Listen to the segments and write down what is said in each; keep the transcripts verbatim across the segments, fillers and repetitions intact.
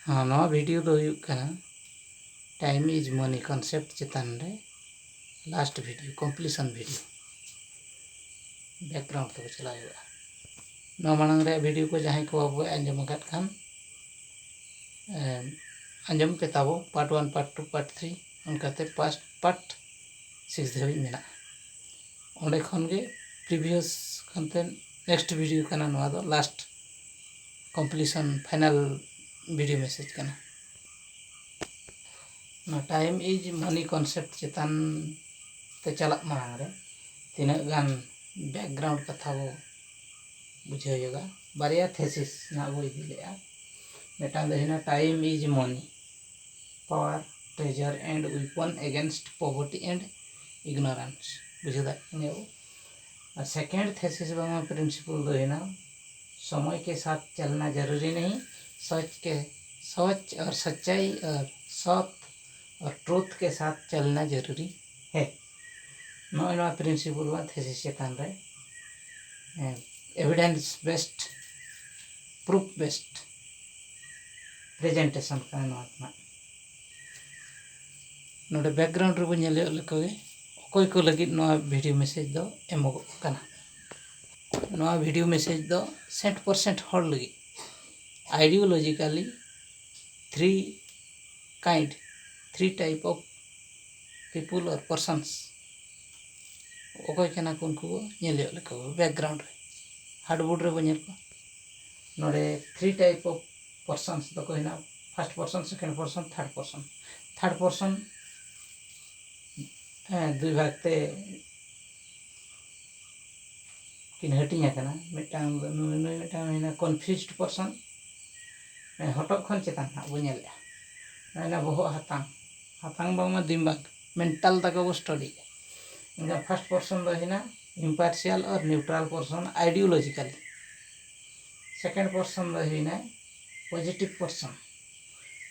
ᱦᱮᱸ, ᱱᱚᱣᱟ video ᱫᱚ ᱦᱩᱭᱩᱜ ᱠᱟᱱᱟ time is money concept ᱪᱮᱛᱟᱱ ᱨᱮ last video, completion video, background ᱛᱮᱵᱚ ᱪᱟᱞᱟᱣ ᱦᱩᱭᱩᱜᱼᱟ᱾ ᱱᱚᱣᱟ ᱢᱟᱲᱟᱝ ᱨᱮᱭᱟᱜ video ᱠᱚ ᱡᱟᱦᱟᱸᱭ ᱠᱚ ᱵᱟᱵᱚ ᱟᱸᱡᱚᱢ ᱟᱠᱟᱫ ᱠᱷᱟᱱ, ᱮᱢ, ᱟᱸᱡᱚᱢ ᱯᱮ ᱛᱟᱵᱚ, part one, part two, part three, ᱚᱱᱠᱟᱛᱮ first part six ᱫᱷᱟᱹᱵᱤᱡ ᱢᱮᱱᱟᱜᱼᱟ᱾ ᱚᱸᱰᱮ ᱠᱷᱚᱱ ᱜᱮ previous ᱠᱷᱚᱱᱛᱮ next video ᱠᱟᱱᱟ, ᱱᱚᱣᱟ ᱫᱚ last completion final video message ᱠᱟᱱᱟ᱾ ᱚᱱᱟ time is money concept ᱪᱮᱛᱟᱱ ᱛᱮ ᱪᱟᱞᱟᱜ ᱢᱟᱲᱟᱝ ᱨᱮ ᱛᱤᱱᱟᱹᱜ ᱜᱟᱱ background ᱠᱟᱛᱷᱟ ᱵᱚ ᱵᱩᱡᱷᱟᱹᱣ ᱧᱚᱜᱟ᱾ ᱵᱟᱨᱭᱟ thesis ᱱᱟᱜ ᱵᱚ ᱤᱫᱤ ᱞᱮᱜᱼᱟ᱾ ᱢᱤᱫᱴᱟᱝ ᱫᱚ ᱦᱩᱭᱱᱟ time is money, power, treasure and weapon against poverty and ignorance, ᱵᱩᱡᱷᱟᱹᱣ ᱫᱟᱲᱮᱭᱟᱜ ᱠᱟᱱ ᱜᱮᱭᱟ ᱵᱚ᱾ ᱟᱨ second thesis ᱵᱟᱝᱢᱟ principle ᱫᱚ ᱦᱩᱭᱱᱟ समय के साथ चलना जरूरी नहीं, सच के, सच और सच्चाई और सत और truth के साथ चलना जरूरी है। ᱱᱚᱜᱼᱚᱭ ᱱᱚᱣᱟ principle ᱵᱟ thesis ᱪᱮᱛᱟᱱ ᱨᱮ evidence based, proof based presentation ᱠᱟᱱᱟ ᱱᱚᱣᱟ ᱫᱚ ᱱᱟᱜ᱾ ᱱᱚᱰᱮ background ᱨᱮᱵᱚ ᱧᱮᱞᱮᱫ ᱞᱮᱠᱟᱜᱮ ᱚᱠᱚᱭ ᱠᱚ ᱞᱟᱹᱜᱤᱫ ᱱᱚᱣᱟ video message ᱫᱚ ᱮᱢᱚᱜᱚᱜ ᱠᱟᱱᱟ᱾ ᱱᱚᱣᱟ video message ᱫᱚ cent percent ᱦᱚᱲ ᱞᱟᱹᱜᱤᱫ ideologically three kind, three type of people or persons, ᱚᱠᱚᱭ ᱠᱟᱱᱟ ᱠᱚ ᱩᱱᱠᱩ ᱵᱚ ᱧᱮᱞ ᱧᱚᱜ ᱞᱮᱠᱚ background ᱨᱮ᱾ Hardboard ᱨᱮᱵᱚ ᱧᱮᱞ ᱠᱚᱣᱟ᱾ ᱱᱚᱰᱮ three type of persons ᱫᱚᱠᱚ ᱦᱮᱱᱟᱜᱼᱟ, first person, second person, third person᱾ Third person ᱦᱮᱸ, ᱫᱩᱭ ᱵᱷᱟᱜᱽ ᱛᱮ ᱠᱤᱱ ᱦᱟᱹᱴᱤᱧ ᱟᱠᱟᱱᱟ᱾ ᱢᱤᱫᱴᱟᱝ ᱫᱚ ᱱᱩᱭ, ᱱᱩᱭ ᱢᱤᱫᱴᱟᱝ ᱦᱩᱭᱱᱟ confused person, ᱦᱮᱸ, ᱦᱚᱴᱚᱜ ᱠᱷᱚᱱ ᱪᱮᱛᱟᱱ ᱦᱟᱸᱜ ᱵᱚ ᱧᱮᱞᱮᱜᱼᱟ᱾ ᱦᱩᱭᱱᱟ ᱵᱚᱦᱚᱜ ᱦᱟᱛᱟᱝ, ᱦᱟᱛᱟᱝ ᱵᱟᱝᱢᱟ ᱫᱤᱢᱟᱜᱽ, mental ᱛᱟᱠᱚ ᱵᱚ studyᱭᱮᱜᱼᱟ᱾ ᱮᱱᱠᱷᱟᱱ first person ᱫᱚ ᱦᱩᱭᱱᱟ impartial or neutral person ideologically᱾ Second person ᱫᱚ ᱦᱩᱭᱱᱟ positive person᱾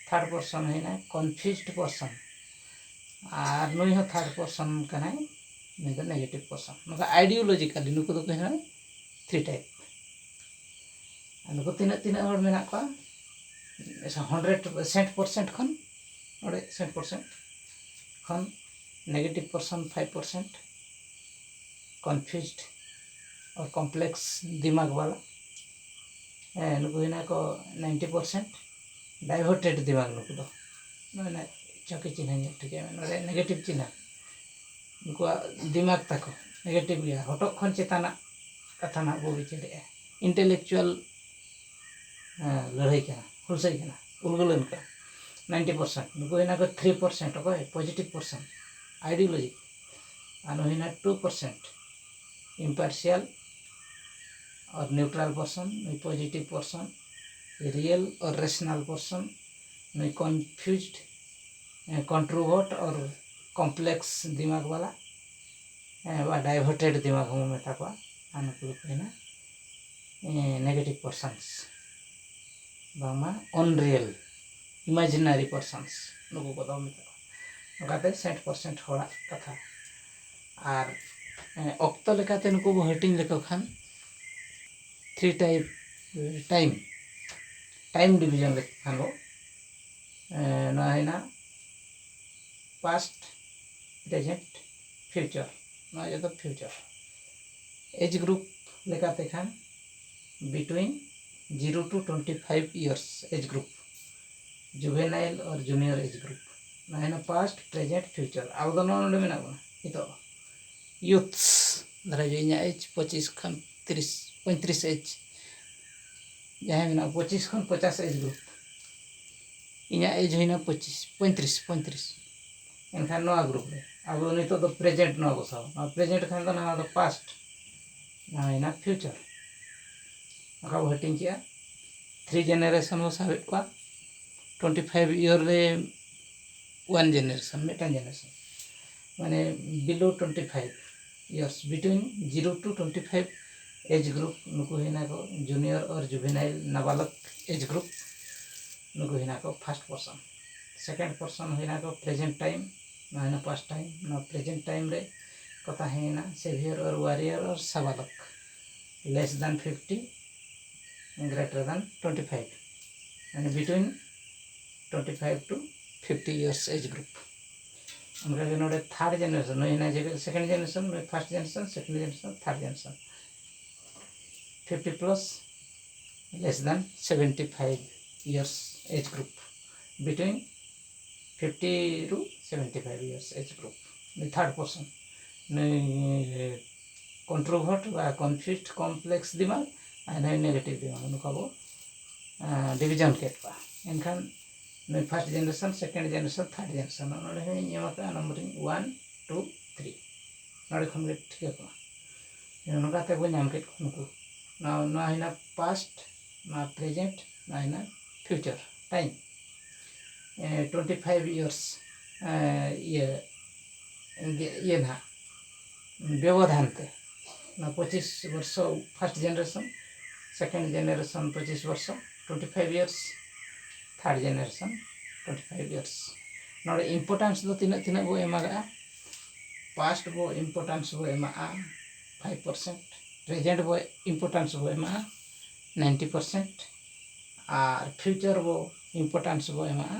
Third person ᱦᱩᱭᱱᱟ confused person᱾ ᱟᱨ ᱱᱩᱭ ᱦᱚᱸ third person ᱠᱟᱱᱟᱭ, ᱱᱩᱭ ᱫᱚ negative person᱾ ᱱᱚᱝᱠᱟ ideologically ᱱᱩᱠᱩ ᱫᱚᱠᱚ ᱦᱩᱭᱱᱟ three type᱾ ᱟᱨ ᱱᱩᱠᱩ ᱛᱤᱱᱟᱹᱜ, ᱛᱤᱱᱟᱹᱜ ᱦᱚᱲ ᱢᱮᱱᱟᱜ ᱠᱚᱣᱟ? ᱦᱟᱱᱰᱨᱮᱰ ᱥᱮᱱᱴ ᱯᱟᱨᱥᱮᱱᱴ ᱠᱷᱚᱱ ᱱᱚᱰᱮ ᱥᱮᱱᱴ ᱯᱟᱨᱥᱮᱱᱴ ᱠᱷᱚᱱ negative person five percent, confused or complex ᱫᱤᱢᱟᱜᱽ ᱵᱟᱞᱟ᱾ ᱦᱮᱸ, ᱱᱩᱠᱩ ᱦᱮᱱᱟᱜ ᱠᱚ ᱱᱟᱭᱤᱱᱴᱤ ᱯᱟᱨᱥᱮᱱᱴ ᱰᱟᱭᱵᱷᱟᱨᱴᱮᱰ ᱫᱤᱢᱟᱜᱽ᱾ ᱱᱩᱠᱩ ᱫᱚ ᱱᱚᱜᱼᱚᱭ ᱪᱚᱠᱤ ᱪᱤᱱᱦᱟᱹ ᱧᱮᱞ ᱴᱷᱤᱠᱟᱹᱭ ᱢᱮ, ᱱᱚᱰᱮ ᱱᱮᱜᱮᱴᱤᱵᱷ ᱪᱤᱱᱦᱟᱹ᱾ ᱩᱱᱠᱩᱣᱟᱜ ᱫᱤᱢᱟᱜᱽ ᱛᱟᱠᱚ ᱱᱮᱜᱮᱴᱤᱵᱷ ᱜᱮᱭᱟ᱾ ᱦᱚᱴᱚᱜ ᱠᱷᱚᱱ ᱪᱮᱛᱟᱱᱟᱜ ᱠᱟᱛᱷᱟ ᱱᱟᱜ ᱵᱚ ᱵᱤᱪᱟᱹᱨᱮᱜᱼᱟ᱾ ᱤᱱᱴᱮᱞᱮᱠᱪᱩᱣᱟᱞ ᱞᱟᱹᱲᱦᱟᱹᱭ ᱠᱟᱱᱟ, ᱦᱩᱞᱥᱟᱹᱭ ᱠᱟᱱᱟ, ᱩᱞᱜᱩᱞᱟᱱ ᱠᱟᱱᱟ᱾ ᱱᱟᱭᱤᱱᱴᱤ ᱯᱟᱨᱥᱮᱱᱴ ᱱᱩᱠᱩ ᱦᱩᱭᱱᱟ ᱠᱚ ᱛᱷᱨᱤ ᱯᱟᱨᱥᱮᱱᱴ ᱚᱠᱚᱭ ᱯᱚᱡᱤᱴᱤᱵᱷ ᱯᱟᱨᱥᱮᱱᱴ, ᱟᱭᱰᱤᱭᱳᱞᱚᱡᱤ᱾ ᱟᱨ ᱱᱩᱭ ᱦᱩᱭᱱᱟ ᱴᱩ ᱯᱟᱨᱥᱮᱱᱴ ᱤᱢᱯᱟᱨᱥᱤᱭᱟᱞ ᱟᱨ ᱱᱤᱭᱩᱴᱨᱟᱞ ᱯᱟᱨᱥᱚᱱ, ᱱᱩᱭ ᱯᱚᱡᱤᱴᱤᱵᱷ ᱯᱟᱨᱥᱚᱱ, ᱨᱤᱭᱮᱞ ᱟᱨ ᱨᱮᱥᱱᱟᱞ ᱯᱟᱨᱥᱚᱱ, ᱱᱩᱭ ᱠᱚᱱᱯᱷᱤᱭᱩᱡᱽᱰ, ᱠᱚᱱᱴᱨᱳᱵᱷᱟᱨᱴ ᱟᱨ ᱠᱚᱢᱯᱞᱮᱠᱥ ᱫᱤᱢᱟᱜᱽ ᱵᱟᱞᱟ, ᱦᱮᱸ, ᱵᱟ ᱰᱟᱭᱵᱷᱟᱨᱴᱮᱰ ᱫᱤᱢᱟᱜᱽ ᱦᱚᱸ ᱢᱮᱛᱟ ᱠᱚᱣᱟ᱾ ᱟᱨ ᱱᱩᱠᱩ ᱫᱚᱠᱚ ᱦᱩᱭᱱᱟ ᱱᱮᱜᱮᱴᱤᱵᱷ ᱯᱟᱨᱥᱚᱱᱥ, ᱵᱟᱝᱢᱟ ᱟᱱᱨᱤᱭᱮᱞ, ᱤᱢᱟᱡᱤᱱᱟᱨᱤ ᱯᱟᱨᱥᱚᱱᱥ ᱱᱩᱠᱩ ᱠᱚᱫᱚ ᱢᱮᱛᱟ ᱠᱚᱣᱟ᱾ ᱚᱱᱠᱟᱛᱮ ᱥᱮᱱᱴ ᱯᱟᱨᱥᱮᱱᱴ ᱦᱚᱲᱟᱜ ᱠᱟᱛᱷᱟ᱾ ᱟᱨ ᱮ, ᱚᱠᱛᱚ ᱞᱮᱠᱟᱛᱮ ᱱᱩᱠᱩ ᱵᱚ ᱦᱟᱹᱴᱤᱧ ᱞᱮᱠᱚ ᱠᱷᱟᱱ three type, time, time division ᱞᱮᱠᱚ ᱠᱷᱟᱱ ᱵᱚ, ᱮ, ᱱᱚᱣᱟ ᱦᱩᱭᱱᱟ ᱯᱟᱥᱴ, ᱯᱨᱮᱡᱮᱱᱴ, ᱯᱷᱤᱭᱩᱪᱟᱨ᱾ ᱱᱚᱣᱟ ᱡᱚᱛᱚ ᱯᱷᱤᱭᱩᱪᱟᱨ᱾ ᱮᱡᱽ ᱜᱨᱩᱯ ᱞᱮᱠᱟᱛᱮ ᱠᱷᱟᱱ between zero to twenty five years age group, juvenile or junior age group᱾ ᱱᱚᱣᱟ ᱦᱩᱭᱱᱟ ᱯᱟᱥᱴ, ᱯᱨᱮᱡᱮᱱᱴ, ᱯᱷᱤᱭᱩᱪᱟᱨ᱾ ᱟᱵᱚ ᱫᱚ ᱱᱚᱣᱟ ᱱᱚᱰᱮ ᱢᱮᱱᱟᱜ ᱵᱚᱱᱟ ᱱᱤᱛᱚᱜ ᱭᱩᱛᱷᱥ ᱫᱷᱟᱨᱟ ᱡᱮ ᱤᱧᱟᱹᱜ ᱮᱡᱽ ᱯᱚᱸᱪᱤᱥ ᱠᱷᱚᱱ ᱛᱤᱨᱤᱥ, ᱯᱚᱸᱭᱛᱨᱤᱥ ᱮᱡᱽ, ᱡᱟᱦᱟᱸᱭ ᱢᱮᱱᱟᱜᱼᱟ ᱯᱚᱸᱪᱤᱥ ᱠᱷᱚᱱ ᱯᱚᱪᱟᱥ ᱮᱡᱽ ᱜᱨᱩᱯ, ᱤᱧᱟᱹᱜ ᱮᱡᱽ ᱦᱩᱭᱱᱟ ᱯᱚᱸᱪᱤᱥ, ᱯᱚᱸᱭᱛᱨᱤᱥ, ᱯᱚᱸᱭᱛᱨᱤᱥ᱾ ᱮᱱᱠᱷᱟᱱ ᱱᱚᱣᱟ ᱜᱨᱩᱯ ᱨᱮ ᱟᱵᱚ ᱱᱤᱛᱚᱜ ᱫᱚ ᱯᱨᱮᱡᱮᱱᱴ ᱱᱚᱣᱟ ᱵᱚ ᱥᱟᱵᱟ᱾ ᱱᱚᱣᱟ ᱯᱨᱮᱡᱮᱱᱴ ᱠᱷᱟᱱ ᱫᱚ ᱱᱚᱣᱟ ᱫᱚ ᱯᱟᱥᱴ, ᱱᱚᱣᱟ ᱦᱩᱭᱱᱟ ᱯᱷᱤᱭᱩᱪᱟᱨ᱾ ᱚᱱᱠᱟ ᱵᱚ ᱦᱟᱹᱴᱤᱧ ᱠᱮᱜᱼᱟ᱾ ᱛᱷᱨᱤ ᱡᱮᱱᱟᱨᱮᱥᱚᱱ ᱵᱚ ᱥᱟᱵᱮᱫ ᱠᱚᱣᱟ᱾ ᱴᱩᱭᱮᱱᱴᱤ ᱯᱷᱟᱭᱤᱵᱷ ᱤᱭᱟᱨ ᱨᱮ ᱚᱣᱟᱱ ᱡᱮᱱᱟᱨᱮᱥᱚᱱ, ᱢᱤᱫᱴᱟᱝ ᱡᱮᱱᱟᱨᱮᱥᱚᱱ, ᱢᱟᱱᱮ below twenty five years, between zero to twenty five age group, ᱱᱩᱠᱩ ᱦᱩᱭᱱᱟ ᱠᱚ ᱡᱩᱱᱤᱭᱚᱨ ᱚᱨ ᱡᱩᱵᱷᱮᱱᱟᱭᱤᱞ, ᱱᱟᱵᱟᱞᱚᱠ ᱮᱡᱽ ᱜᱨᱩᱯ᱾ ᱱᱩᱠᱩ ᱦᱩᱭᱱᱟ ᱠᱚ ᱯᱷᱟᱥᱴ ᱯᱟᱨᱥᱚᱱ᱾ ᱥᱮᱠᱮᱱᱰ ᱯᱟᱨᱥᱚᱱ ᱦᱩᱭᱱᱟ ᱠᱚ ᱯᱨᱮᱡᱮᱱᱴ ᱴᱟᱭᱤᱢ, ᱱᱚᱣᱟ ᱦᱩᱭᱱᱟ ᱯᱟᱥᱴ ᱴᱟᱭᱤᱢ᱾ ᱱᱚᱣᱟ ᱯᱨᱮᱡᱮᱱᱴ ᱴᱟᱭᱤᱢ ᱨᱮ ᱠᱚ ᱛᱟᱦᱮᱸᱭᱮᱱᱟ ᱥᱮᱵᱷᱤᱭᱚᱨ ᱚᱨ ᱣᱟᱨᱤᱭᱚᱨ ᱚᱨ ᱥᱟᱵᱟᱞᱚᱠ, less than fifty, greater than twenty five᱾ between twenty five to fifty years age group. ᱚᱱᱠᱟᱜᱮ ᱱᱚᱰᱮ third generation, ᱱᱩᱭ ᱦᱮᱱᱟᱭ second generation, ᱱᱩᱭ first generation, second generation, third generation. Fifty plus, less than seventy five years age group, between fifty to seventy five years age group. ᱱᱩᱭ third person, ᱱᱩᱭ contrivert ᱵᱟ confused complex ᱫᱤᱢᱟᱜᱽ, ᱟᱨ ᱱᱩᱭ negative ᱫᱤᱢᱟᱜᱽ, ᱱᱩᱠᱩ ᱟᱵᱚ division ᱠᱮᱫ ᱠᱚᱣᱟ᱾ ᱮᱱᱠᱷᱟᱱ ᱱᱩᱭ first generation, second generation, third generation, ᱱᱚᱰᱮ ᱦᱚᱸᱧ ᱮᱢ ᱟᱠᱟᱫᱼᱟ numbering one, two, three᱾ ᱱᱚᱰᱮ ᱠᱷᱚᱱ ᱜᱮ ᱴᱷᱤᱠᱟᱹ ᱠᱚᱜᱼᱟ᱾ ᱱᱚᱝᱠᱟ ᱛᱮ ᱵᱚᱱ ᱧᱟᱢ ᱠᱮᱫ ᱠᱚᱣᱟ ᱱᱩᱠᱩ᱾ ᱱᱚᱣᱟ ᱱᱚᱣᱟ ᱦᱩᱭᱱᱟ past, ᱱᱚᱣᱟ present, ᱱᱚᱣᱟ ᱦᱩᱭᱱᱟ future time᱾ Twenty five years ᱤᱭᱟᱹ ᱤᱭᱟᱹ ᱱᱟᱦᱟᱜ ᱵᱮᱵᱚᱫᱷᱟᱱ ᱛᱮ, ᱚᱱᱟ ᱯᱚᱸᱪᱤᱥ ᱵᱚᱨᱥᱚ first generation, second generation ᱯᱚᱸᱪᱤᱥ ᱵᱚᱨᱥᱚ, twenty five years, third generation twenty five years. ᱱᱚᱰᱮ importance ᱫᱚ ᱛᱤᱱᱟᱹᱜ ᱛᱤᱱᱟᱹᱜ ᱵᱚ ᱮᱢᱟᱜᱼᱟ? Past ᱵᱚ importance ᱵᱚ ᱮᱢᱟᱜᱼᱟ ᱯᱷᱟᱭᱤᱵᱷ ᱯᱟᱨᱥᱮᱱᱴ, present ᱵᱚ importance ᱵᱚ ᱮᱢᱟᱜᱼᱟ ᱱᱟᱭᱤᱱᱴᱤ ᱯᱟᱨᱥᱮᱱᱴ, ᱟᱨ future ᱵᱚ importance ᱵᱚ ᱮᱢᱟᱜᱼᱟ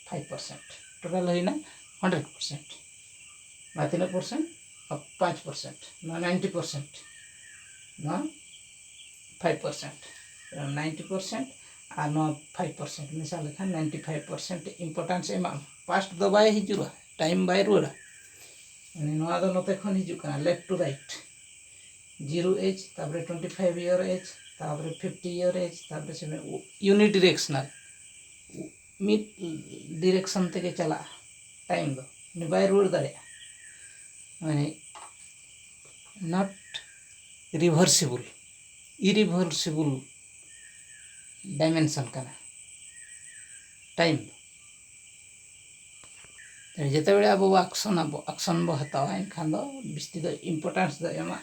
ᱯᱷᱟᱭᱤᱵᱷ ᱯᱟᱨᱥᱮᱱᱴ᱾ Total ᱦᱩᱭᱱᱟ ᱦᱟᱱᱰᱨᱮᱰ ᱯᱟᱨᱥᱮᱱᱴ᱾ ᱱᱚᱣᱟ ᱛᱤᱱᱟᱹᱜ percent? ᱯᱟᱸᱪ percent᱾ ᱱᱚᱣᱟ ᱱᱟᱭᱤᱱᱴᱤ ᱯᱟᱨᱥᱮᱱᱴ, ᱱᱚᱣᱟ ᱯᱷᱟᱭᱤᱵᱷ ᱯᱟᱨᱥᱮᱱᱴ᱾ ᱱᱟᱭᱤᱱᱴᱤ ᱯᱟᱨᱥᱮᱱᱴ ᱟᱨ ᱱᱚᱣᱟ ᱯᱷᱟᱭᱤᱵᱷ ᱯᱟᱨᱥᱮᱱᱴ ᱢᱮᱥᱟ ᱞᱮᱠᱷᱟᱱ ᱱᱟᱭᱤᱱᱴᱤ ᱯᱷᱟᱭᱤᱵᱷ ᱯᱟᱨᱥᱮᱱᱴ importance ᱮᱢᱟᱜ ᱢᱮ᱾ Past ᱫᱚ ᱵᱟᱭ ᱦᱤᱡᱩᱜᱼᱟ, time ᱵᱟᱭ ᱨᱩᱣᱟᱹᱲᱟ᱾ ᱢᱟᱱᱮ ᱱᱚᱣᱟ ᱫᱚ ᱱᱚᱛᱮ ᱠᱷᱚᱱ ᱦᱤᱡᱩᱜ ᱠᱟᱱᱟ, left to right᱾ Zero age, ᱛᱟᱨᱯᱚᱨᱮ ᱴᱩᱭᱮᱱᱴᱤ ᱯᱷᱟᱭᱤᱵᱷ ᱤᱭᱟᱨ ᱮᱡᱽ, ᱛᱟᱨᱯᱚᱨᱮ ᱯᱷᱤᱯᱴᱤ ᱤᱭᱟᱨ ᱮᱡᱽ, ᱛᱟᱨᱯᱚᱨᱮ unidirectional, ᱢᱤᱫ direction ᱛᱮᱜᱮ ᱪᱟᱞᱟᱜᱼᱟ time ᱫᱚ, ᱩᱱᱤ ᱵᱟᱭ ᱨᱩᱣᱟᱹᱲ ᱫᱟᱲᱮᱭᱟᱜᱼᱟ᱾ ᱢᱟᱱᱮ not reversible, irreversible dimension ᱠᱟᱱᱟ time ᱫᱚ᱾ ᱡᱮᱛᱮ ᱵᱮᱲᱮ ᱟᱵᱚ action ᱟᱵᱚ, action ᱵᱚ ᱦᱟᱛᱟᱣᱟ, ᱮᱱᱠᱷᱟᱱ ᱫᱚ ᱵᱤᱥᱛᱤ ᱫᱚ importance ᱫᱚ ᱮᱢᱟ᱾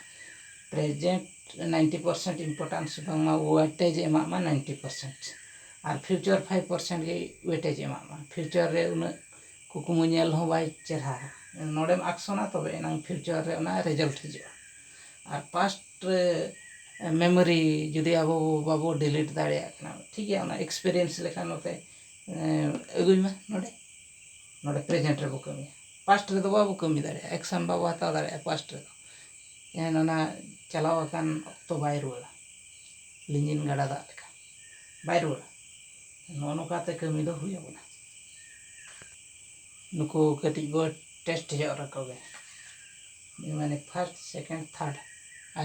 Present ᱱᱟᱭᱤᱱᱴᱤ ᱯᱟᱨᱥᱮᱱᱴ importance ᱵᱟᱝᱢᱟ weightage ᱮᱢᱟᱜ ᱢᱟ ᱱᱟᱭᱤᱱᱴᱤ ᱯᱟᱨᱥᱮᱱᱴ, ᱟᱨ future ᱯᱷᱟᱭᱤᱵᱷ ᱯᱟᱨᱥᱮᱱᱴ ᱜᱮ weightage ᱮᱢᱟᱜ ᱢᱟ᱾ Future ᱨᱮ ᱩᱱᱟᱹᱜ ᱠᱩᱠᱢᱩ ᱧᱮᱞ ᱦᱚᱸ ᱵᱟᱭ ᱪᱮᱦᱨᱟ᱾ ᱱᱚᱰᱮᱢ ᱟᱠᱥᱚᱱᱟ, ᱛᱚᱵᱮ ᱮᱱᱟᱝ future ᱨᱮ ᱚᱱᱟ result ᱦᱤᱡᱩᱜᱼᱟ᱾ ᱟᱨ past ᱨᱮ memory ᱡᱩᱫᱤ ᱟᱵᱚ ᱵᱟᱵᱚ delete ᱫᱟᱲᱮᱭᱟᱜ ᱠᱟᱱᱟ, ᱴᱷᱤᱠ ᱜᱮᱭᱟ, ᱚᱱᱟ experience ᱞᱮᱠᱟ ᱱᱚᱛᱮ ᱟᱹᱜᱩᱭ ᱢᱟ ᱱᱚᱰᱮ᱾ ᱱᱚᱰᱮ present ᱨᱮᱵᱚ ᱠᱟᱹᱢᱤᱭᱟ, past ᱨᱮᱫᱚ ᱵᱟᱵᱚ ᱠᱟᱹᱢᱤ ᱫᱟᱲᱮᱭᱟᱜᱼᱟ, action ᱵᱟᱵᱚ ᱦᱟᱛᱟᱣ ᱫᱟᱲᱮᱭᱟᱜᱼᱟ past ᱨᱮᱫᱚ᱾ ᱮᱱ ᱚᱱᱟ ᱪᱟᱞᱟᱣ ᱟᱠᱟᱱ ᱚᱠᱛᱚ ᱵᱟᱭ ᱨᱩᱣᱟᱹᱲᱟ, ᱞᱤᱸᱡᱤᱱ ᱜᱟᱰᱟ ᱫᱟᱜ ᱞᱮᱠᱟ ᱵᱟᱭ ᱨᱩᱣᱟᱹᱲᱟ᱾ ᱱᱚᱜᱼᱚ ᱱᱚᱝᱠᱟᱛᱮ ᱠᱟᱹᱢᱤ ᱫᱚ ᱦᱩᱭ ᱟᱵᱚᱱᱟ᱾ ᱱᱩᱠᱩ ᱠᱟᱹᱴᱤᱡ ᱵᱚ test ᱧᱚᱜ ᱨᱟᱠᱚ ᱜᱮ, ᱢᱟᱱᱮ first, second, third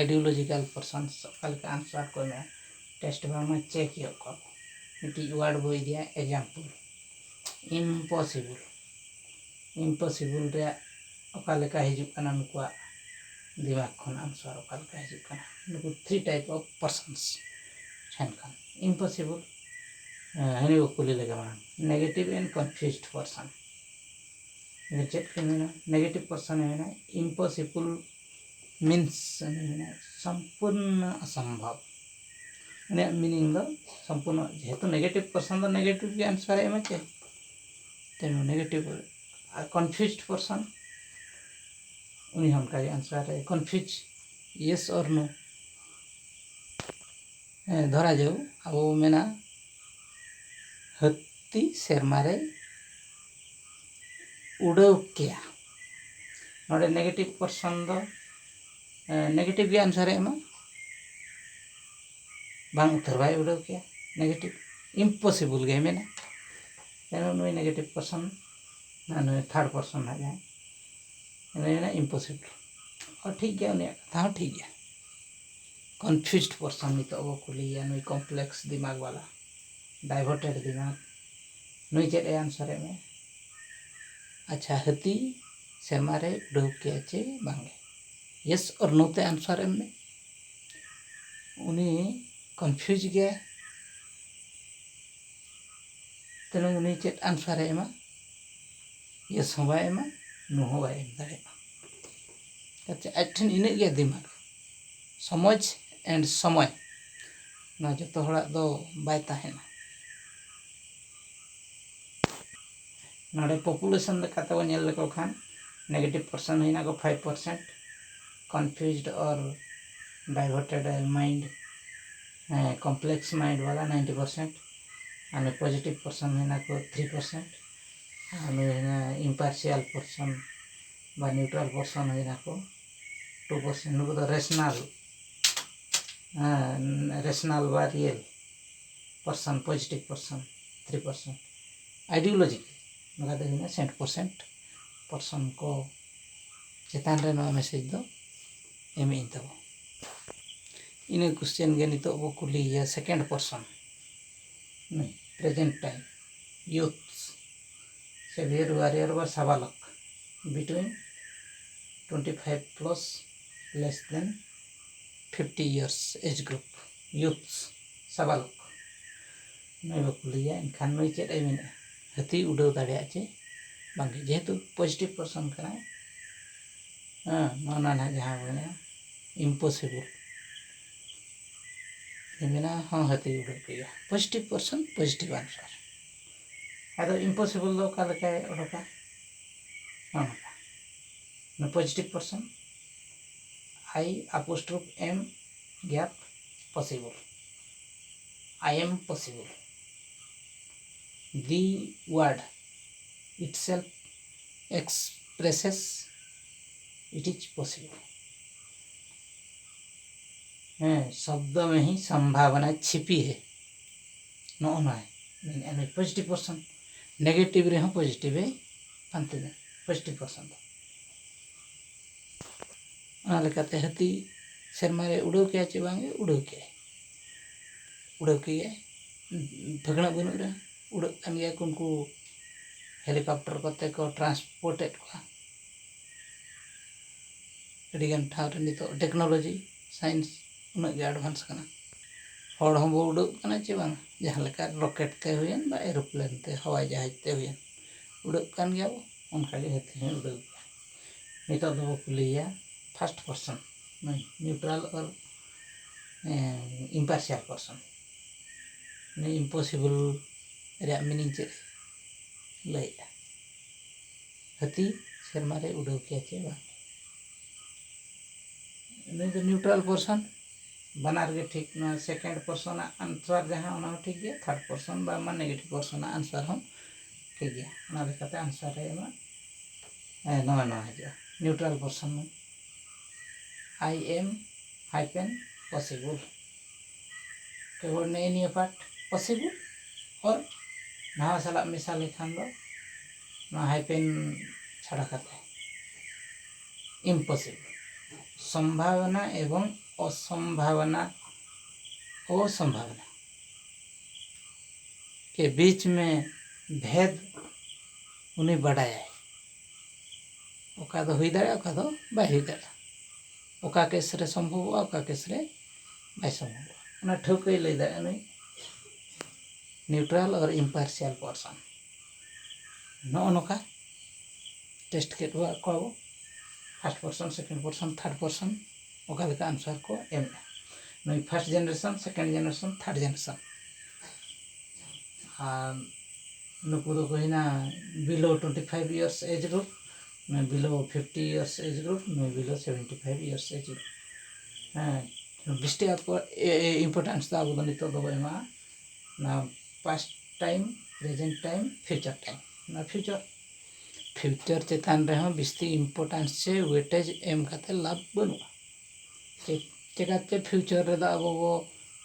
ideological persons ᱚᱠᱟ ᱞᱮᱠᱟ answer ᱠᱚ ᱮᱢᱟ, test ᱵᱟᱝᱢᱟ check ᱧᱚᱜ ᱠᱚᱣᱟ ᱵᱚ᱾ ᱢᱤᱫᱴᱤᱡ word ᱵᱚ ᱤᱫᱤᱭᱟ, example, impossible᱾ Impossible ᱨᱮᱭᱟᱜ ᱚᱠᱟ ᱞᱮᱠᱟ ᱦᱤᱡᱩᱜ ᱠᱟᱱᱟ ᱱᱩᱠᱩᱣᱟᱜ ᱫᱤᱢᱟᱜᱽ ᱠᱷᱚᱱ answer ᱚᱠᱟ ᱞᱮᱠᱟ ᱦᱤᱡᱩᱜ ᱠᱟᱱᱟ, ᱱᱩᱠᱩ three type of persons ᱴᱷᱮᱱ ᱠᱷᱚᱱ᱾ Impossible, ᱦᱮᱸ, ᱦᱟᱹᱱᱤ ᱠᱚ ᱠᱩᱞᱤ ᱞᱮᱜᱮ ᱢᱟᱲᱟᱝ, negative and confused person᱾ ᱪᱮᱫ ᱠᱚ ᱢᱮᱱᱟ? Negative person ᱮ ᱢᱮᱱᱟ impossible means ᱩᱱᱤ ᱢᱮᱱᱟ ᱥᱚᱢᱯᱩᱨᱱᱚ ᱚᱥᱚᱢᱵᱷᱚᱵ᱾ ᱩᱱᱤᱭᱟᱜ meaning ᱫᱚ ᱥᱚᱢᱯᱩᱨᱱᱚ, ᱡᱮᱦᱮᱛᱩ negative person ᱫᱚ negative ᱜᱮ answer ᱮ ᱮᱢᱟ ᱪᱮ, ᱛᱮᱱᱩ negative᱾ ᱟᱨ confused person, ᱩᱱᱤ ᱦᱚᱸ ᱚᱱᱠᱟᱜᱮ answer A confuse, yes or no᱾ ᱦᱮᱸ, ᱫᱷᱚᱨᱟ ᱡᱟᱣ ᱟᱵᱚ ᱵᱚ ᱢᱮᱱᱟ ᱦᱟᱹᱛᱤ ᱥᱮᱨᱢᱟ ᱨᱮ ᱩᱰᱟᱹᱣ ᱠᱮᱭᱟ᱾ ᱱᱚᱰᱮ negative person ᱫᱚ, ᱮ, negative ᱜᱮ answer ᱮ ᱮᱢᱟ, ᱵᱟᱝ ᱩᱛᱟᱹᱨ ᱵᱟᱭ ᱩᱰᱟᱹᱣ ᱠᱮᱭᱟ, negative, impossible ᱜᱮ ᱢᱮᱱᱟ᱾ ᱛᱮᱱᱩ ᱱᱩᱭ negative person, ᱱᱩᱭ third person ᱦᱟᱸᱜ ᱡᱟᱦᱟᱸᱭ, ᱩᱱᱤ ᱢᱮᱱᱟ impossible᱾ ᱚ, ᱴᱷᱤᱠ ᱜᱮᱭᱟ, ᱩᱱᱤᱭᱟᱜ ᱠᱟᱛᱷᱟ ᱦᱚᱸ ᱴᱷᱤᱠ ᱜᱮᱭᱟ᱾ Confused person ᱱᱤᱛᱚᱜ ᱵᱚ ᱠᱩᱞᱤᱭᱮᱭᱟ, ᱱᱩᱭ complex ᱫᱤᱢᱟᱜᱽ ᱵᱟᱞᱟ, diverted ᱫᱤᱢᱟᱜᱽ, ᱱᱩᱭ ᱪᱮᱫ ᱮ answer ᱮ ᱢᱮ? ᱟᱪᱪᱷᱟ, ᱦᱟᱹᱛᱤ ᱥᱮᱨᱢᱟ ᱨᱮ ᱩᱰᱟᱹᱣ ᱠᱮᱭᱟ ᱪᱮ ᱵᱟᱝᱜᱮ? Yes or no ᱛᱮ answer ᱮᱢ ᱢᱮ᱾ ᱩᱱᱤ confuse ᱜᱮᱭᱟᱭ᱾ ᱛᱟᱦᱞᱮ ᱩᱱᱤ ᱪᱮᱫ answer ᱮ ᱮᱢᱟ? Yes ᱦᱚᱸ ᱵᱟᱭ ᱮᱢᱟ, no ᱦᱚᱸ ᱵᱟᱭ ᱮᱢ ᱫᱟᱲᱮᱭᱟᱜᱼᱟ᱾ ᱟᱪᱪᱷᱟ, ᱟᱡ ᱴᱷᱮᱱ ᱤᱱᱟᱹᱜ ᱜᱮ ᱫᱤᱢᱟᱜᱽ, ᱥᱚᱢᱚᱡᱽ and ᱥᱚᱢᱚᱭ, ᱱᱚᱣᱟ ᱡᱚᱛᱚ ᱦᱚᱲᱟᱜ ᱫᱚ ᱵᱟᱭ ᱛᱟᱦᱮᱱᱟ᱾ ᱱᱚᱰᱮ population ᱞᱮᱠᱟᱛᱮ ᱵᱚᱱ ᱧᱮᱞ ᱞᱮᱠᱚ ᱠᱷᱟᱱ negative person ᱦᱩᱭᱱᱟ ᱠᱚ five percent, confused or diverted mind, ᱦᱮᱸ, complex mind ᱵᱟᱞᱟ ninety percent, ᱟᱨ ᱱᱩᱭ positive person ᱦᱩᱭᱱᱟ ᱠᱚ three percent, ᱟᱨ ᱱᱩᱭ ᱦᱩᱭᱱᱟ impartial person ᱵᱟ neutral person ᱦᱩᱭᱱᱟ ᱠᱚ two percent᱾ ᱱᱩᱠᱩ ᱫᱚ rational, ᱦᱮᱸ, rational ᱵᱟ real person, positive person three percent, ideological ᱱᱚᱝᱠᱟ ᱛᱮ ᱦᱩᱭᱱᱟ cent percent person ᱠᱚ ᱪᱮᱛᱟᱱ ᱨᱮ ᱱᱚᱣᱟ message ᱫᱚ ᱮᱢᱮᱫ ᱟᱹᱧ ᱛᱟᱵᱚ᱾ ᱤᱱᱟᱹ question ᱜᱮ ᱱᱤᱛᱚᱜ ᱵᱚ ᱠᱩᱞᱤᱭᱮᱭᱟ second person, ᱱᱩᱭ present time youths, savior, warrior ᱵᱟ ᱥᱟᱵᱟᱞᱚᱠ, between twenty five plus less than fifty years age group, youths, ᱥᱟᱵᱟᱞᱚᱠ᱾ ᱱᱩᱭ ᱵᱚ ᱠᱩᱞᱤᱭᱮᱭᱟ, ᱮᱱᱠᱷᱟᱱ ᱱᱩᱭ ᱪᱮᱫ ᱮ ᱢᱮᱱᱮᱫᱼᱟ, ᱦᱟᱹᱛᱤ ᱩᱰᱟᱹᱣ ᱫᱟᱲᱮᱭᱟᱜᱼᱟ ᱪᱮ ᱵᱟᱝᱜᱮ? ᱡᱮᱦᱮᱛᱩ positive person ᱠᱟᱱᱟᱭ, ᱦᱮᱸ, ᱱᱚᱣᱟ ᱱᱟᱦᱟᱜ ᱡᱟᱦᱟᱸ ᱵᱚ ᱢᱮᱱᱟ impossible, ᱢᱮᱱᱟ ᱦᱚᱸ ᱦᱟᱹᱛᱤ ᱩᱰᱟᱹᱣ ᱠᱮᱭᱟ, positive person positive answer᱾ ᱟᱫᱚ impossible ᱫᱚ ᱚᱠᱟ ᱞᱮᱠᱟᱭ ᱚᱰᱚᱠᱟ? ᱱᱚᱜᱼᱚ ᱱᱚᱝᱠᱟ, positive person, I apostrophe M gap possible, I am possible, the word itself expresses it is possible. ᱦᱮᱸ, ᱥᱚᱵᱫᱚ ᱢᱮ ᱦᱤ ᱥᱚᱢᱵᱷᱟᱵᱚᱱᱟ ᱪᱷᱤᱯᱤ ᱦᱮ, ᱱᱚᱜᱼᱚ ᱱᱚᱣᱟ ᱢᱮᱱᱮᱫᱼᱟ ᱱᱩᱭ positive person᱾ Negative ᱨᱮᱦᱚᱸ positive ᱮ ᱯᱟᱱᱛᱮᱭᱟ, positive person ᱫᱚ᱾ ᱚᱱᱟ ᱞᱮᱠᱟᱛᱮ ᱦᱟᱹᱛᱤ ᱥᱮᱨᱢᱟ ᱨᱮ ᱩᱰᱟᱹᱣ ᱠᱮᱜᱼᱟ ᱪᱮ ᱵᱟᱝᱜᱮ? ᱩᱰᱟᱹᱣ ᱠᱮᱜᱼᱟᱭ, ᱩᱰᱟᱹᱣ ᱠᱮᱜᱼᱟᱭ, ᱯᱷᱟᱹᱠᱬᱟᱹᱜ ᱵᱟᱹᱱᱩᱜ ᱨᱮ ᱩᱰᱟᱹᱜ ᱠᱟᱱ ᱜᱮᱭᱟ ᱠᱚ᱾ ᱩᱱᱠᱩ helicopter ᱠᱚᱛᱮ ᱠᱚ transport ᱮᱫ ᱠᱚᱣᱟ᱾ ᱟᱹᱰᱤᱜᱟᱱ ᱴᱷᱟᱶ ᱨᱮ ᱱᱤᱛᱚᱜ technology, science ᱩᱱᱟᱹᱜ ᱜᱮ advance ᱠᱟᱱᱟ᱾ ᱦᱚᱲ ᱦᱚᱸᱵᱚ ᱩᱰᱟᱹᱜ ᱠᱟᱱᱟ ᱪᱮ ᱵᱟᱝ? ᱡᱟᱦᱟᱸ ᱞᱮᱠᱟ rocket ᱛᱮ ᱦᱩᱭᱮᱱ ᱵᱟ aeroplane ᱛᱮ, ᱦᱟᱣᱟᱭ ᱡᱟᱦᱟᱡᱽ ᱛᱮ ᱦᱩᱭᱮᱱ, ᱩᱰᱟᱹᱜ ᱠᱟᱱ ᱜᱮᱭᱟ ᱵᱚ, ᱚᱱᱠᱟ ᱜᱮ ᱦᱟᱹᱛᱤ ᱦᱚᱸᱭ ᱩᱰᱟᱹᱣ ᱠᱚᱣᱟ᱾ ᱱᱤᱛᱚᱜ ᱫᱚᱵᱚ ᱠᱩᱞᱤᱭᱮᱭᱟ first person, ᱱᱩᱭ neutral or, ᱮᱸ, impartial person᱾ ᱱᱩᱭ impossible ᱨᱮᱭᱟᱜ meaning ᱪᱮᱫ ᱞᱟᱹᱭᱮᱜᱼᱟ? ᱦᱟᱹᱛᱤ ᱥᱮᱨᱢᱟ ᱨᱮ ᱩᱰᱟᱹᱣ ᱠᱮᱭᱟ ᱪᱮ ᱵᱟᱝ? ᱱᱩᱭ ᱫᱚ ᱱᱤᱭᱩᱴᱨᱟᱞ ᱯᱚᱨᱥᱚᱱ, ᱵᱟᱱᱟᱨ ᱜᱮ ᱴᱷᱤᱠ᱾ ᱱᱚᱣᱟ ᱥᱮᱠᱮᱱᱰ ᱯᱚᱨᱥᱚᱱᱟᱜ ᱟᱱᱥᱟᱨ ᱡᱟᱦᱟᱸ, ᱚᱱᱟ ᱦᱚᱸ ᱴᱷᱤᱠ ᱜᱮᱭᱟ, ᱛᱷᱟᱨᱰ ᱯᱚᱨᱥᱚᱱ ᱵᱟᱝᱢᱟ ᱱᱮᱜᱮᱴᱤᱵᱷ ᱯᱚᱨᱥᱚᱱᱟᱜ ᱟᱱᱥᱟᱨ ᱦᱚᱸ ᱴᱷᱤᱠ ᱜᱮᱭᱟ᱾ ᱚᱱᱟ ᱞᱮᱠᱟᱛᱮ ᱟᱱᱥᱟᱨ ᱨᱮ ᱮᱢᱟ, ᱦᱮᱸ, ᱱᱚᱣᱟ, ᱱᱚᱣᱟ ᱦᱤᱡᱩᱜᱼᱟ, neutral person. I am hyphen possible, ᱠᱮᱵᱚᱞ ᱱᱮᱜᱼᱮ ᱱᱤᱭᱟᱹ ᱯᱟᱨᱴ ᱯᱚᱥᱤᱵᱚᱞ, ᱚᱨ ᱱᱟᱣᱟ ᱥᱟᱞᱟᱜ ᱢᱮᱥᱟ ᱞᱮᱠᱷᱟᱱ ᱫᱚ ᱱᱚᱣᱟ ᱦᱟᱭᱯᱮᱱ ᱪᱷᱟᱰᱟ ᱠᱟᱛᱮ ᱤᱢᱯᱚᱥᱤᱵᱚᱞ᱾ ᱥᱚᱢᱵᱷᱟᱵᱚᱱᱟ ᱮᱵᱚᱝ ᱚᱥᱚᱢᱵᱷᱟᱵᱚᱱᱟ, ᱚᱥᱚᱢᱵᱷᱟᱵᱚᱱᱟ ᱠᱮ ᱵᱤᱪ ᱢᱮ ᱵᱷᱮᱫ ᱩᱱᱤ ᱵᱟᱰᱟᱭᱟᱭ᱾ ᱚᱠᱟ ᱫᱚ ᱦᱩᱭ ᱫᱟᱲᱮᱭᱟᱜᱼᱟ, ᱚᱠᱟ ᱫᱚ ᱵᱟᱭ ᱦᱩᱭ ᱫᱟᱲᱮᱭᱟᱜᱼᱟ, ᱚᱠᱟ ᱠᱮᱥ ᱨᱮ ᱥᱚᱢᱵᱷᱚᱵᱚᱜᱼᱟ, ᱚᱠᱟ ᱠᱮᱥ ᱨᱮ ᱵᱟᱭ ᱥᱚᱢᱵᱷᱚᱵᱚᱜᱼᱟ, ᱚᱱᱟ ᱴᱷᱟᱹᱣᱠᱟᱹᱭ ᱞᱟᱹᱭ ᱫᱟᱲᱮᱭᱟᱜᱼᱟ ᱱᱩᱭ ᱱᱤᱭᱩᱴᱨᱟᱞ ᱚᱨ ᱤᱢᱯᱟᱨᱥᱤᱭᱟᱞ ᱯᱟᱨᱥᱚᱱ᱾ ᱱᱚᱜᱼᱚ ᱱᱚᱝᱠᱟ ᱴᱮᱥᱴ ᱠᱮᱫ ᱠᱚᱣᱟ ᱠᱚ ᱟᱵᱚ, first person, second person, third person, ᱚᱠᱟ ᱞᱮᱠᱟ ᱟᱱᱥᱟᱨ ᱠᱚ ᱮᱢᱮᱫᱼᱟ᱾ ᱱᱩᱭ first generation, second generation, third generation. ᱟᱨ ᱱᱩᱠᱩ ᱫᱚᱠᱚ ᱦᱩᱭᱱᱟ below twenty five years age group, ᱱᱩᱭ below fifty years age group, ᱱᱩᱭ below seventy five years age group᱾ ᱦᱮᱸ, ᱵᱤᱥᱴᱤ ᱟᱠᱚ ᱤᱢᱯᱚᱨᱴᱮᱱᱥ ᱫᱚ ᱟᱵᱚ ᱫᱚ ᱱᱤᱛᱚᱜ ᱫᱚᱵᱚ ᱮᱢᱟ ᱚᱱᱟ past time, present time, future time. ᱚᱱᱟ ᱯᱷᱤᱭᱩᱪᱟᱨ, ᱯᱷᱤᱭᱩᱪᱟᱨ ᱪᱮᱛᱟᱱ ᱨᱮᱦᱚᱸ ᱵᱤᱥᱛᱤ ᱤᱢᱯᱚᱨᱴᱮᱱᱥ ᱥᱮ ᱣᱮᱴᱮᱡᱽ ᱮᱢ ᱠᱟᱛᱮ ᱞᱟᱵᱷ ᱵᱟᱹᱱᱩᱜᱼᱟ᱾ ᱪᱮ-, ᱪᱮᱠᱟᱛᱮ ᱯᱷᱤᱭᱩᱪᱟᱨ ᱨᱮᱫᱚ ᱟᱵᱚ ᱵᱚ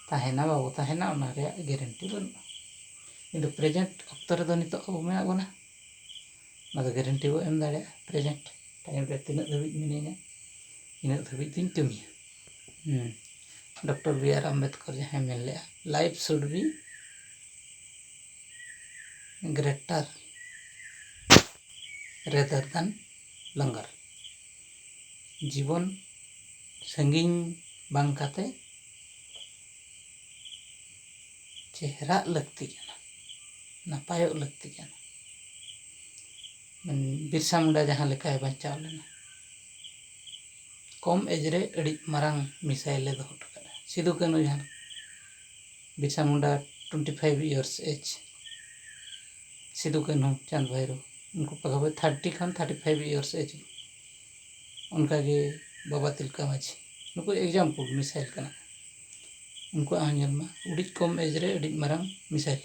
ᱛᱟᱦᱮᱱᱟ ᱵᱟᱵᱚ ᱛᱟᱦᱮᱱᱟ, ᱚᱱᱟ ᱨᱮᱭᱟᱜ ᱜᱮᱨᱮᱱᱴᱤ ᱵᱟᱹᱱᱩᱜᱼᱟ᱾ ᱠᱤᱱᱛᱩ ᱯᱨᱮᱡᱮᱱᱴ ᱚᱠᱛᱚ ᱨᱮᱫᱚ ᱱᱤᱛᱚᱜ ᱟᱵᱚ ᱢᱮᱱᱟᱜ ᱵᱚᱱᱟ, ᱚᱱᱟ ᱫᱚ ᱜᱮᱨᱮᱱᱴᱤ ᱵᱚ ᱮᱢ ᱫᱟᱲᱮᱭᱟᱜᱼᱟ᱾ ᱯᱨᱮᱡᱮᱱᱴ ᱴᱟᱭᱤᱢ ᱨᱮ ᱛᱤᱱᱟᱹᱜ ᱫᱷᱟᱹᱵᱤᱡ ᱢᱤᱱᱟᱹᱧᱟ, ᱤᱱᱟᱹᱜ ᱫᱷᱟᱹᱵᱤᱡ ᱫᱩᱧ ᱠᱟᱹᱢᱤᱭᱟ᱾ ᱦᱩᱸ᱾ ᱰᱚᱠᱴᱚᱨ ᱵᱤ ᱟᱨ ᱟᱢᱵᱮᱫᱠᱚᱨ ᱡᱟᱦᱟᱸᱭ ᱢᱮᱱ ᱞᱮᱫᱼᱟ, "Life should be greater rather than longer." ᱡᱤᱵᱚᱱ ᱥᱟᱺᱜᱤᱧ ᱵᱟᱝ ᱠᱟᱛᱮ ᱪᱮᱦᱨᱟᱜ ᱞᱟᱹᱠᱛᱤ ᱠᱟᱱᱟ, ᱱᱟᱯᱟᱭᱚᱜ ᱞᱟᱹᱠᱛᱤ ᱠᱟᱱᱟ᱾ ᱵᱤᱨᱥᱟ ᱢᱩᱱᱰᱟ ᱡᱟᱦᱟᱸ ᱞᱮᱠᱟᱭ ᱵᱟᱧᱪᱟᱣ ᱞᱮᱱᱟ, ᱠᱚᱢ ᱮᱡᱽ ᱨᱮ ᱟᱹᱰᱤ ᱢᱟᱨᱟᱝ ᱢᱤᱥᱟᱭᱤᱞ ᱮ ᱫᱚᱦᱚ ᱦᱚᱴᱚ ᱠᱟᱫᱟ᱾ ᱥᱤᱫᱩ ᱠᱟᱹᱱᱦᱩ ᱡᱟᱦᱟᱸ, Birsa Munda twenty five years age, Sidhu Kanhu Chand Bhairo, ᱩᱱᱠᱩ ᱯᱟᱠᱟᱯᱟᱠᱤ thirty ᱠᱷᱚᱱ thirty five years age᱾ ᱚᱱᱠᱟᱜᱮ ᱵᱟᱵᱟ ᱛᱤᱞᱠᱟᱹ ᱢᱟᱹᱡᱷᱤ, ᱱᱩᱠᱩ example missile ᱠᱟᱱᱟ᱾ ᱩᱱᱠᱩᱣᱟᱜ ᱦᱚᱸ ᱧᱮᱞ ᱢᱟ, ᱟᱹᱰᱤ ᱠᱚᱢ age ᱨᱮ ᱟᱹᱰᱤ ᱢᱟᱨᱟᱝ missile᱾